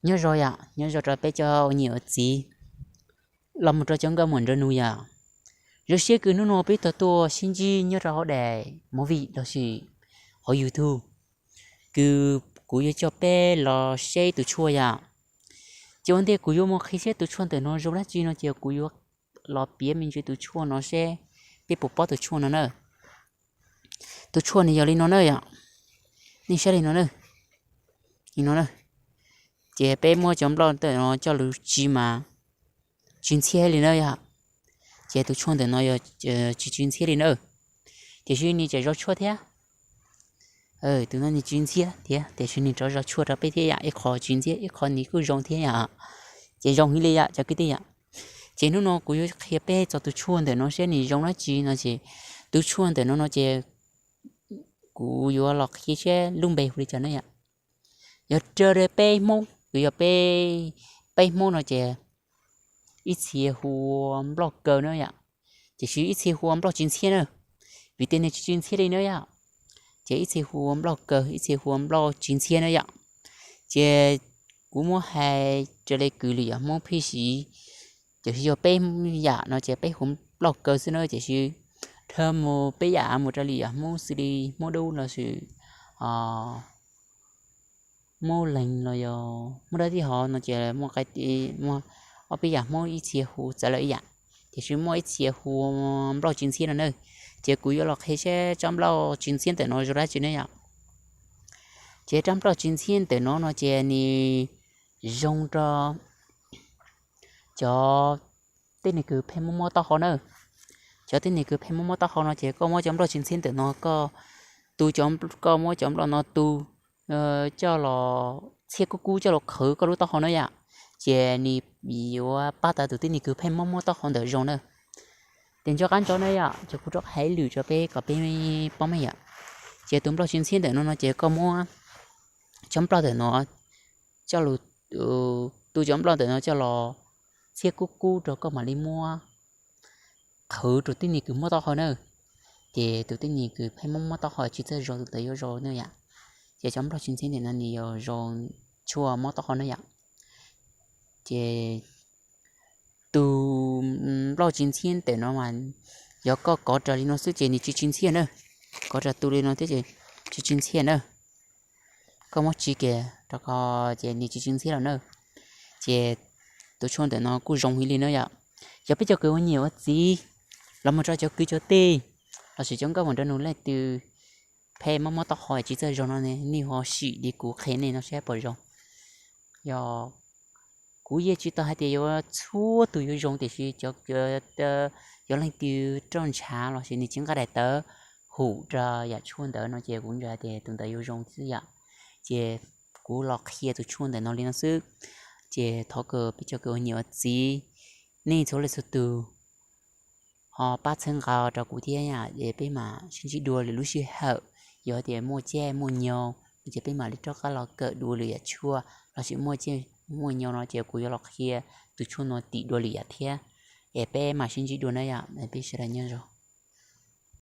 Nyob zoo yom, nyob zoo rau peb cov ua niam ua txiv los mus rau cov nkauj muam nraug nus yom. Zoo siab kws hnub no peb tau tuaj sib ntsib nyob rau hauv daim movie lossis hauv YouTube, kws kuv yuav coj peb los saib tus tshuaj yom. Ces ua ntej kuv yuav mus qhia saib tus tshuaj ntawm no zoo dab tsi no ces kuv yuav los piav me ntsis tus tshuaj no seb peb puas paub tus tshuaj no na. Tus tshuaj nws yog li no na yom, nej saib li no na, li no na. Ces peb muab cov nplauj ntawm no coj lug tsi mas tsi ntxhiab li na yom. Ces tus tshuaj ntawm no yog tsi tsi ntxhiab li na, tiam sis nws tseem zoo tshuaj thiab. Tus no nws tsi ntxhiab thiab tiam sis nws rov zoo tshuaj rau peb thiab yom, ib qho tsi ntxhiab ib qho nws kuj zoo thiab yom. Ces zoo heev li yom cov kwv tij yom. Ces hnub no kuv yuav qhia peb txog tus tshuaj ntawm no seb nws zoo dab tsi no ces tus tshuaj ntawm no no ces kuv yuav los qhia seb lub npe hu li cas na yom. Yog raws li peb Hmoob, yog peb, peb Hmoob no ces ib txhia hu ua nplauj kaw na yom, tiam sis ib txhia hu ua nplauj tsi ntxhiab na, vim tias nws tsi tsi ntxhiab li na yom. Ces ib txhia hu ua nplauj kaw, ib txhia hu ua nplauj tsi ntxhiab na yom. Ces kuv muab hais raws li kws lwm yam Hmoob pheej siv, tiam sis yog peb yam no ces peb hu nplauj kaw xwb na, tiam sis dhau mus peb yam mus rau lwm yam Hmoob xws li Hmoob Dub lossis Hmoob Leeg los yog Hmoob dab tsi hov no ces muaj, muaj ob peb yam Hmoob ib txhia hu txawv lawm ib yam, tiam sis muaj ib txhia hu nplauj tsi ntxhiab no na. Ces kuv yuav los qhia seb tsob nplauj tsi ntxhiab ntawm no zoo dab tsi ne yom. Ces tsob nplauj tsi ntxhiab ntawm no no ces nws zoo rau cov tib neeg kws pheej mob mob taub hau na. Cov tib neeg kws pheej mob mob taub hau no ces koj muab cov nplauj tsi ntxhiab ntawm no, koj tu, koj muab cov nplauj no tu coj los txhiab kub kub coj los qhwv koj lub taub hau na yom. Ces nws yuav pab tau tus tib neeg kws pheej mob mob taub hau ntawm zoo na. Ces nco qab ntsoov na yom, ces kuv rov qab hais ib lwm rau peb kom peb paub meej yom. Ces tus nplauj tsi ntxhiab ntawm no no ces koj muab cov nplauj ntawm no coj lug, tu cov nplauj ntawm no coj los txhiab kub kub rau koj mam li muab qhwv rau tib neeg kws mob taub hau na. Ces tus tib neeg kws pheej mob mob taub hau tsi txawj zoo tus ntawd yuav zoo na yom. Ces cov nplauj tsi ntxhiab ntawm no nws yuav zoo tshuaj mob taub hau na yom. Ces tus nplauj tsi ntxhiab ntawm no mas yog koj kov raws li no xwb ces nws tsi tsi ntxhiab na. Kov raws tus li no thiab ces tsi tsi ntxhiab na. Koj muab tsi kiag rau ko ces nws tsi tsi ntxhiab lawm na. Ces tus tshuaj ntawm no kuj zoo heev li na yom. Yog peb cov kws ua niam ua txiv los mus rau cov kwv cov tij lossis cov nkauj muam nraug nus leej twg pheej mob mob taub hau tsi txawj zoo no ne, nej ho sim li kuv qhia nej no saib puas zoo. Yog kuv yeej tsis tau hais tias yuav txhua tus yuav zoo, tiam sis cov, cov leej twg roj ntshav lossis nws tsis nqaij daim tawv hum rau yam tshuaj ntawd no ces kuv ntseeg hais tias tus ntawd yuav zoo xwb yom. Ces kuv los qhia tus tshuaj ntawm no li no xwb. Ces thov kom peb cov kws ua niam ua txiv, nej txhua leej txhua tus ho pab txhawb nqa rau kuv thiab, es peb mam sib ntsib dua lwm lub sij hawm. Yog tias muaj caij muaj nyoog no ces peb mam li rov qab los kawm dua lwm yam tshuaj, lossis muaj caij muaj nyoog no ces kuv yuav los qhia tus tshuaj no tim dua lwm yam thiab. Es peb mam sib ntsib dua na yom, peb sawv daws nyob zoo.